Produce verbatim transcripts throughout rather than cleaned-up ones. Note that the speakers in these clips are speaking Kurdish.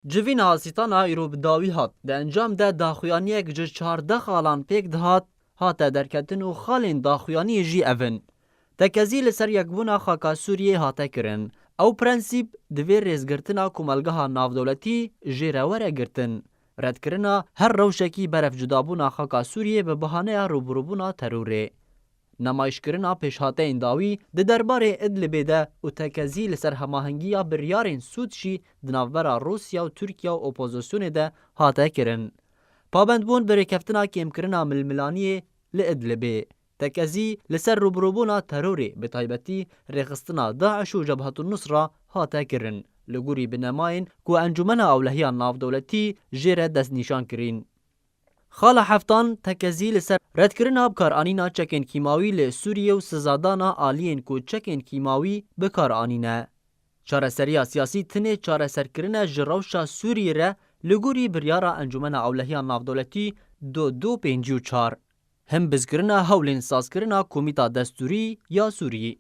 Civîna Asîtana îro bi dawî hat. Di encam de daxuyaniyek ji çardeh xalan pêk dihat, hate derketin û xalên daxuyaniyê jî ev in. Tekezî li ser yekbûna xaka Sûriyê hate kirin. Ew prensîp divê rêzgirtina komelgeha navdewletî jê re were girtin. Redkirina her rewşekî berevcudabûna xaka Sûriyê bi bahaneya rûbirûbûna terorê. Nemayîşkirina pêşhateyên dawî di derbarê Idlibê de û tekezî li ser hemahengiya biryarên sûd jî di navbera Rûsya û Tirkiye û opozisyonê de hate kirin. Pabendbûn bi rêkeftina kêmkirina milmilaniyê li Idlibê. Tekezî li ser rûbirûbûna terorê, bi taybetî rêxistina DAIŞ û Cebhetun Nusra hate kirin, li gorî binemayên ku Encûmena Ewlehiya Navdewletî jê re destnîşan kirîn. Xala heftan tekezî li ser redkirina bikaranîna çekên kîmawî li Sûriyê û sizadana aliyên ku çekên kîmawî bikar anîne. Çareseriya siyasî tinê çareserkirine ji rewşa Sûriyê re li gorî biryara Encûmena Ewlehiya Navdewletî du du pêncî û çar. Himbizkirina hewlên sazkirina Komîta Destûrî ya Sûriyê.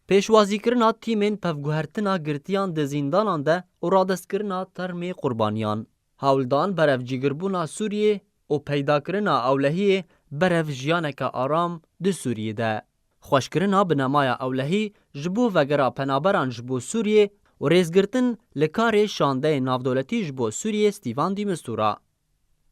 Pêşwazîkirina tîmên pevguhertina girtiyan di zîndanan de û radestkirina termê qurbaniyan. Hewldan berevcîgirbûna Sûriyê û peydakirina ewlehiyê berev jiyaneke aram di Sûriyê de. Xweşkirina binemaya ewlehî ji bo vegera penaberan ji bo Sûriyê û rêzgirtin li karê şandeyên navdewletî ji bo Sûriyê Stîvan de Mistura.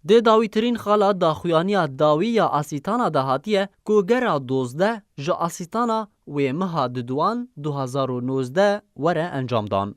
Dê dawîtirîn xala daxuyaniya dawî ya Asîtana de hatiye ku gera dozdeh ji Asîtana wê meha Diduan du hazar û nozdeh were encamdan.